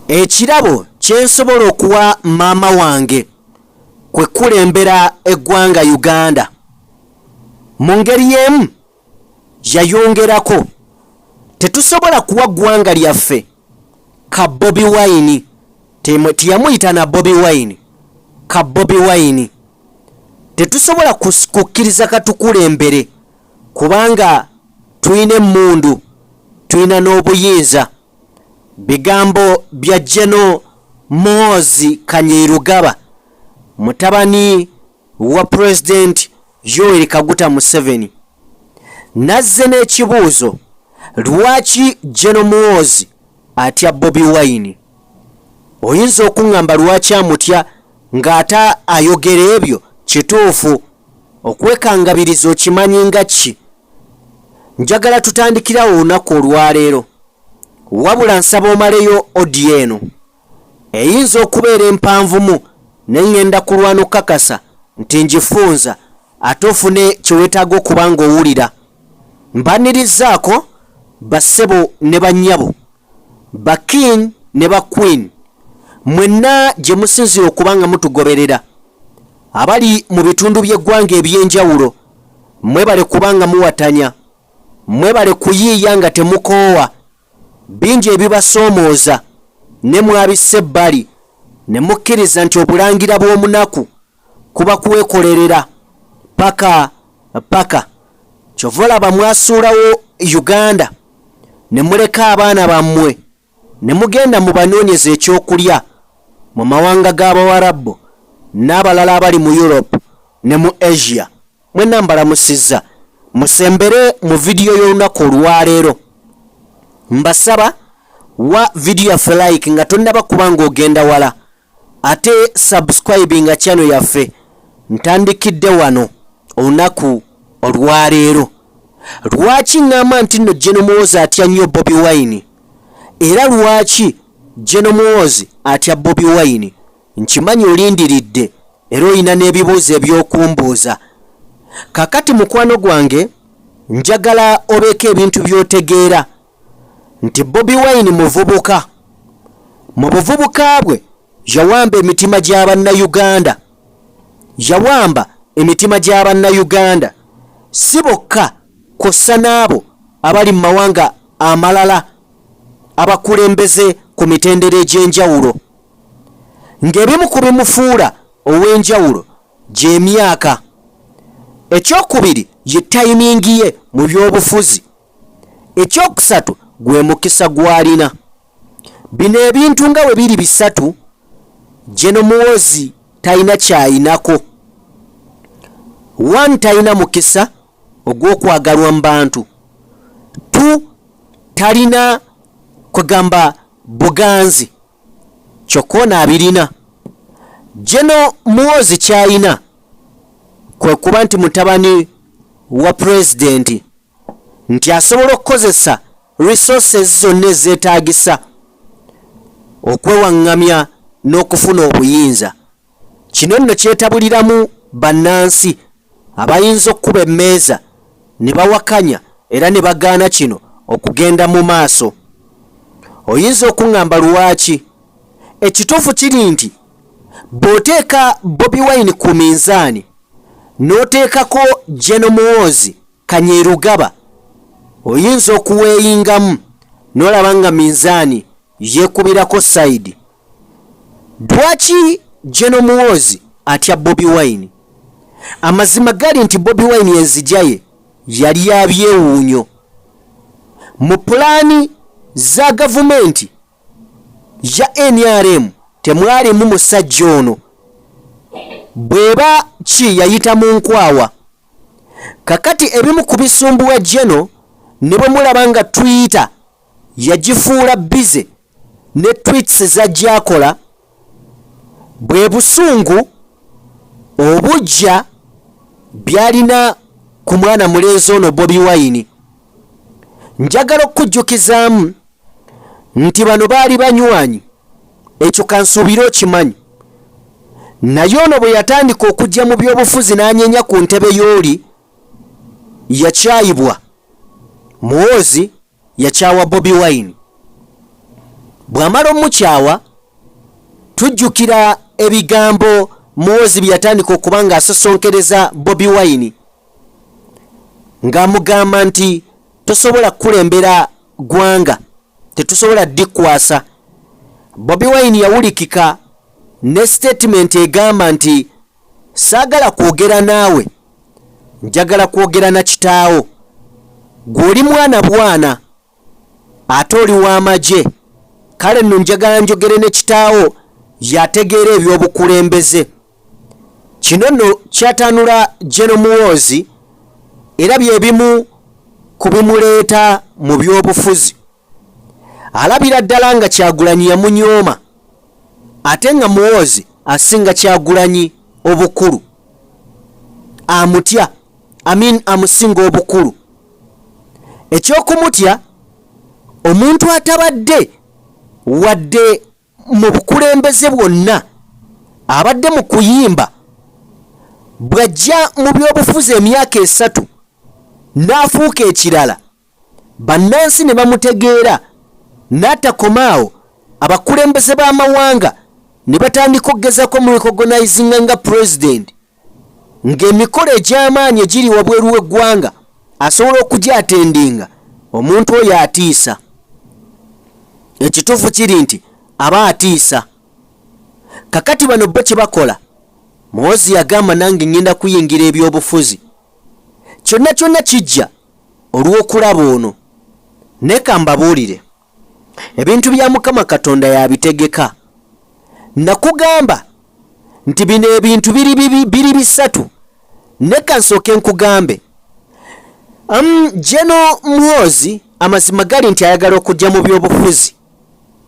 Ekirabo kye nsobola okuwa maama wange kwe kukulembera eggwanga Uganda. Mu ngeri y'emu yayongerako, Tetusobola kuwa ggwanga lyaffe ka Bobi Wine, teyamuyita na Bobi Wine, ka Bobi Wine. Tetusobola kukkiriza katukulembere kubanga tulina emmundu, tulina n'obuyinza. Bigambo bya General Muhoozi Kainerugaba, mutabani wa Pulezidenti Yoweri Kaguta Museveni. Nazze n'ekibuuzo, lwaki General Muhoozi atya Bobi Wine? Oyinza okungamba lwaki amutya ng'ate ayogera ebyo? Kituufu, okwekangabiriza okimanyi nga ki? Njagala tutandikirawo olunaku olwaleero, wabula nsaba omaleyo odiyo eno. Eyinza okubeera empanvumu naye ngenda kulwana okukakasa nti ngifunza ate ofune kye weetaaga okuba ng'owulira. Mbanirizaako bassebo ne bannyabo, ba king ne ba queen mwenna gye musinziira okuba nga mutugoberera. Abali mu bitundu by'eggwanga eby'enjawulo mwebale kuba nga muwatanya, mwebale kuyiiya nga temukoowa. Bingi ebibasoomooza ne mwabissa ebbali ne mukkiriza nti obulangira bw'omunaku kuba kwekolerera paka paka. Kyova olaba mwasuulawo Uganda ne muleka abaana bammwe ne mugenda mubanoonyeze ekyokulya mu mawanga g'Abawarabbu n'abalala abali mu Europe ne mu Asia. Mwenna mbalamusizza, musembere mu vidiyo y'olunaku olwaleero. Mbasaba wa vidiyo yaffe like nga tonnaba kuba ng'ogenda wala, ate subscribinga channel yaffe. Ntandikidde wano olunaku olwaleero. Lwaki ŋŋamba nti nno General Muhoozi atya nnyo Bobi Wine? Era lwaki General Muhoozi atya Bobi Wine? Nkimanyi olindiridde era olina n'ebibuuzo eby'okumbuuza. Kaakati mukwano gwange njagala obeeko ebintu by'otegeera nti Bobi Wine muvubuka. Mu buvubuka bwe yawamba emitima gya Bannayuganda. Yawamba emitima gya Bannayuganda si bokka kw'ossa n'abo abali mu mawanga amalala abakulembeze ku mitendera egy'enjawulo. Ng'ebimu ku bimufuula ow'enjawulo gy'emyaka. Ekyokubiri ye tayimingi ye mu byobufuzi. Ekyokusatu gwe mukisa gw'alina. Bino ebintu nga bwe biri bisatu, General Muhoozi talina ky'ayinako. One, talina mukisa ogw'okwagalwa mu bantu. Two, talina kwegamba buganzi kyokka ono abirina. General Muhoozi ky'alina kwe kuba nti mutabani wa pulezidenti nti asobola okukozesa resources zonna ezeetaagisa okwewaŋŋamya n'okufuna obuyinza. Kino nno kyetabuliramu bannansi abayinza okukuba emmeeza ne bawakanya era ne bagaana kino okugenda mu maaso. Oyinza okuŋŋamba lwaki? Ekituufu kiri nti bw'oteeka Bobi Wine ku minzaani n'oteekako General Muhoozi Kainerugaba oyinza okuweeyingamu n'olaba nga minzaani yeekubirako sayidi. Lwaki General Muhoozi atya Bobi Wine? Amazima gali nti Bobi Wine enzija ye yali ya byewuunyo. Mu pulaani za gavumenti ya nrm temwalimu musajja ono. Bw'eba ki yayita mu nkwawa. Kakati ebimu ku bisumbuwa General ne bwe mulaba nga Twitter yagifuula busy ne tweets z'ajja akola, bwe busungu obuggya by'alina ku mwana mulenzi ono Bobi Wine. Njagala okukujjukizaamu nti bano baali banywanyi, ekyo kansuubire okimanyi. Naye ono bwe yatandika okujja mu byobufuzi n'anyenya ku ntebe y'oli, yakyayibwa. Muhoozi yakyawa Bobi Wine. Bw'amala omukyawa, tujjukira ebigambo Muhoozi bye yatandika okuba ng'asosonkereza Bobi Wine ng'amugamba nti tosobola kukulembera ggwanga, tetusobola ddikwasa. Bobi Wine yawulikika ne sitatimenti egamba nti saagala kwogera naawe, njagala kwogera na kitaawo. Gwe oli mwana bwana ate oli w'amagye, kale nno njagala njogere ne kitaawo y'ategeera eby'obukulembeze. Kino nno kyatanula General Muhoozi era bye bimu ku bimuleeta mu by'obufuzi. Alabira ddala nga Kyagulanyi yamunyooma ate nga Muhoozi asinga Kyagulanyi obukulu, amutya, I mean amusinga obukulu. Eky'okumutya omuntu atabadde wadde mu bukulembeze bwonna, abadde mu kuyimba, bw'ajja mu by'obufuzi emyaka 3 n'afuuka ekirala, bannansi ne bamutegeera, n'atakoma awo, abakulembeze b'amawanga ne batandika okugezaako mu recognizinga nga pulezidenti, ng'emikolo egy'amaanyi egiri wabweru w'eggwanga asobola okugyatendinga, omuntu oyo atiisa. Ekituufu kiri nti aba atiisa. Kakati bano bo kye bakola, Muhoozi yagamba nange ngenda kuyingira ebyobufuzi. Kyonna kyonna kijja olw'okulaba ono. Naye ka mbabuulire, ebintu bya Mukama Katonda y'abitegeka. Nakugamba nti bino ebintu biri bibi, biri bisatu. Naye ka nsooke nkugambe, General Muhoozi amazima gali nti ayagala okujja mu byobufuzi,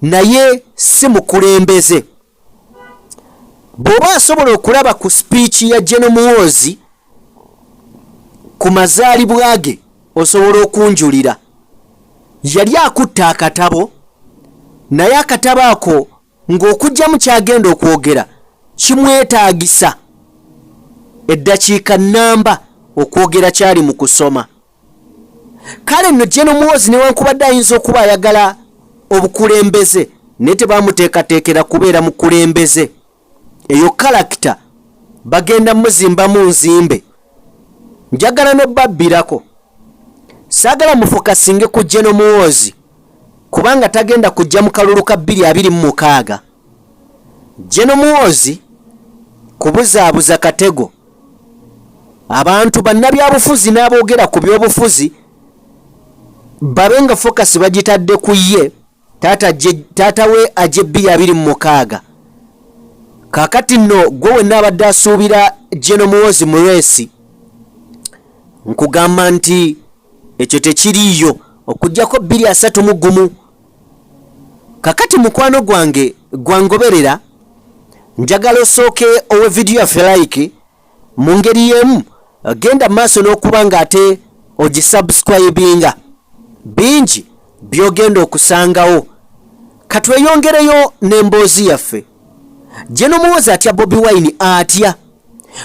naye si mukulembeze. Bw'oba asobola okulaba ku speech ya General Muhoozi ku mazaalibwa ge, osobola okunjulira. Yali akutte akatabo, naye akatabo ako ng'okugyamu ky'agenda okwogera kimwetaagisa eddakiika nnamba okwogera ky'ali mu kusoma. Kale nno General Muhoozi newankubadde ayinza okuba ayagala obukulembeze, naye tebamuteekateekera kubeera mukulembeze. Eyo kalakita bagenda muzimbamu nzimbe. Njagala n'obbabbirako. Saagala mufokasinge ku General Muhoozi kubanga tagenda kujja mu kalulu ka 2026. General Muhoozi kubuzaabuza katego. Abantu bannabyabufuzi n'aboogera ku byobufuzi babe nga focus bagitadde ku ye, taata we ajje 2026. Kaakati nno gwe wenna abadde asuubira General Muhoozi mu reesi, nkugamba nti ekyo tekiriiyo okuggyako 2031. Kakati mukwano gwange gwangoberera, njagala osooke owe vidiyo yaffe like. Mu ngeri y'emu genda maaso n'okuba ng'ate ogisubscribinga, bingi by'ogenda okusangawo. Katweyongereyo n'emboozi yaffe. General Muhoozi atya Bobi Wine atya?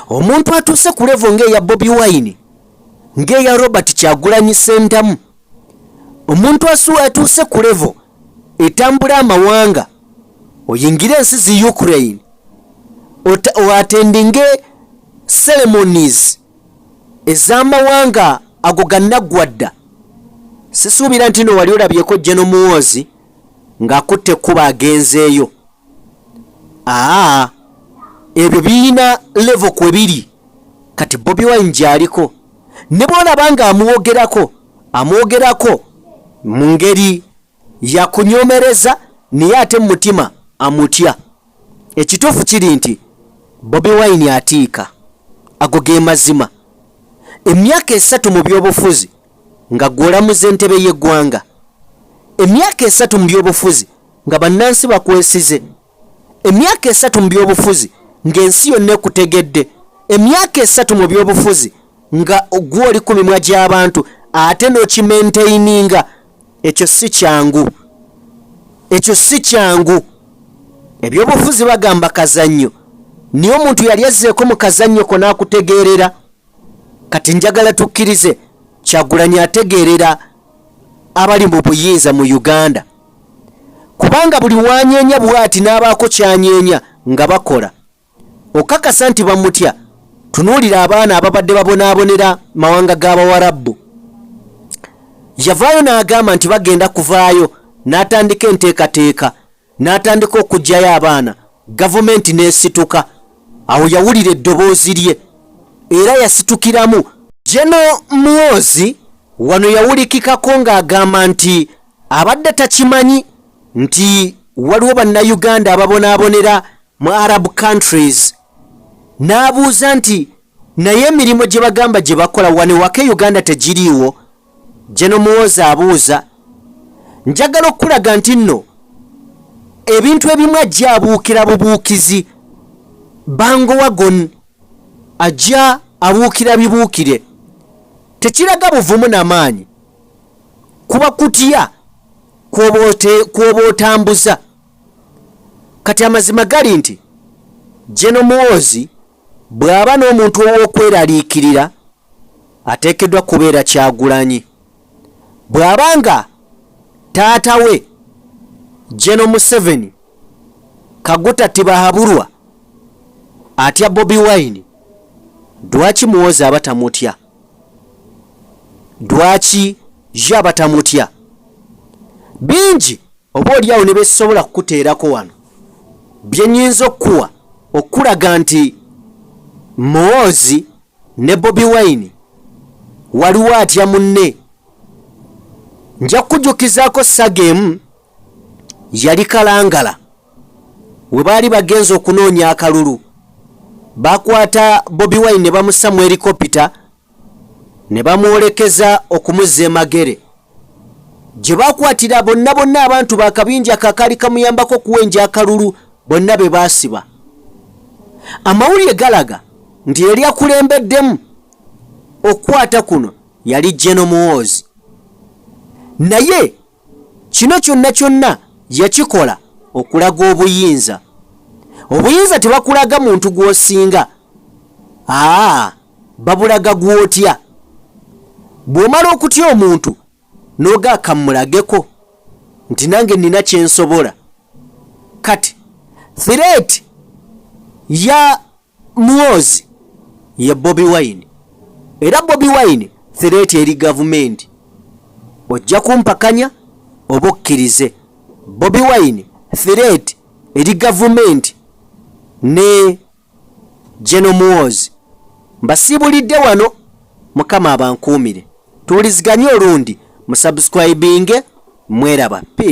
Omuntu atuuse ku level ng'eya Bobi Wine, ng'eya Robert Kyagulanyi Ssentamu, omuntu atuuse ku level etambula amawanga, oyingire ensi zi Ukraine, oatendinge ceremonies ez'amawanga ago gannaggwa dda. Sisuubira nti no wali olabyeko General Muhoozi ng'akutte ekkubo agenzeeyo. Ebyo birina level kwe biri. Kati Bobi Wine gy'aliko, ne bw'olaba ng'amwogerako, amwogerako mu ngeri ya kunyoomereza, naye ate mu mutima amutya. Ekituufu kiri nti Bobi Wine atiika. Ago ge mazima. Emyaka 3 mu byobufuzi nga gw'olamuza entebe y'eggwanga, emyaka 3 mu byobufuzi nga bannansi bakwesize, emyaka 3 mu byobufuzi ng'ensi yonna ekutegedde, emyaka 3 mu byobufuzi nga gw'oli ku mimwa gy'abantu ate n'okimaintaininga, ekyo si kyangu. Ekyo si kyangu. Ebyobufuzi bagamba kazannyo, naye omuntu yali azzeeko mu kazannyo ko n'akutegeerera. Kati njagala tukkirize Kyagulanyi ategeerera abali mu buyinza mu Uganda, kubanga buli wanyeenya bw'ati n'abaako kyanyeenya nga bakola, okakasa nti bamutya. Tunuulira abaana ababadde babonaabonera mawanga g'Abawarabbu. Yavaayo n'agamba nti bagenda kuvaayo, n'atandika enteekateeka, n'atandika okuggyayo abaana, gavumenti n'esituka. Awo yawulira eddoboozi lye era yasitukiramu. General Muhoozi wano yawulikikako ng'agamba nti abadde takimanyi nti waliwo Bannayuganda ababonaabonera mu Arab countries, n'abuuza nti naye emirimu gye bagamba gye bakola wano waka e Uganda tegiriiwo. General Muhoozi abuuza. Njagala okulaga nti nno ebintu ebimu ajja abuukira bubuukizi, bandwagon, ajja abuukira bibuukire. Tekiraga buvumu n'amaanyi, kuba kutya kwoba otambuza. Kati amazima gali nti General Muhoozi bw'aba n'omuntu ow'okweraliikirira, ateekeddwa kubeera Kyagulanyi. Bw'aba nga taata we General Museveni Kaguta Tibuhaburwa atya Bobi Wine, lwaki Muhoozi aba tamutya? Lwaki ye aba tamutya? Bingi oba oliawo ne besobola kukuteerako wano bye nnyinza okukuwa okulaga nti Muhoozi ne Bobi Wine waliwo atya munne. Nja kukujjukizaako saga emu yali Kalangala, we baali bagenza okunoonya akalulu, bakwata Bobi Wine ne bamussa mu helikopita ne bamwolekeza okumuzza emagere gye bakwatira bonna bonna abantu bakabinja kakaali kamuyambako okuwenja akalulu, bonna be baasiba. Amawulire galaga nti yali akulembeddemu okukwata kuno yali General Muhoozi, naye kino kyonna kyonna yakikola okulaga obuyinza. Obuyinza tebakulaga muntu gw'osinga, aa, babulaga gw'otya. Bw'omala okutya omuntu n'ogaaka mmulageko nti nange nina kyensobola. Kati threat ya Muhoozi ye Bobi Wine, era Bobi Wine threat eri gavumenti. Ojja kumpakanya oba okkirize, Bobi Wine threat eri gavumenti ne General Muhoozi. Mbasiibulidde wano, Mukama abankuumire, tuwuliziganye olundi. Musubscribinge, mweraba. Peace.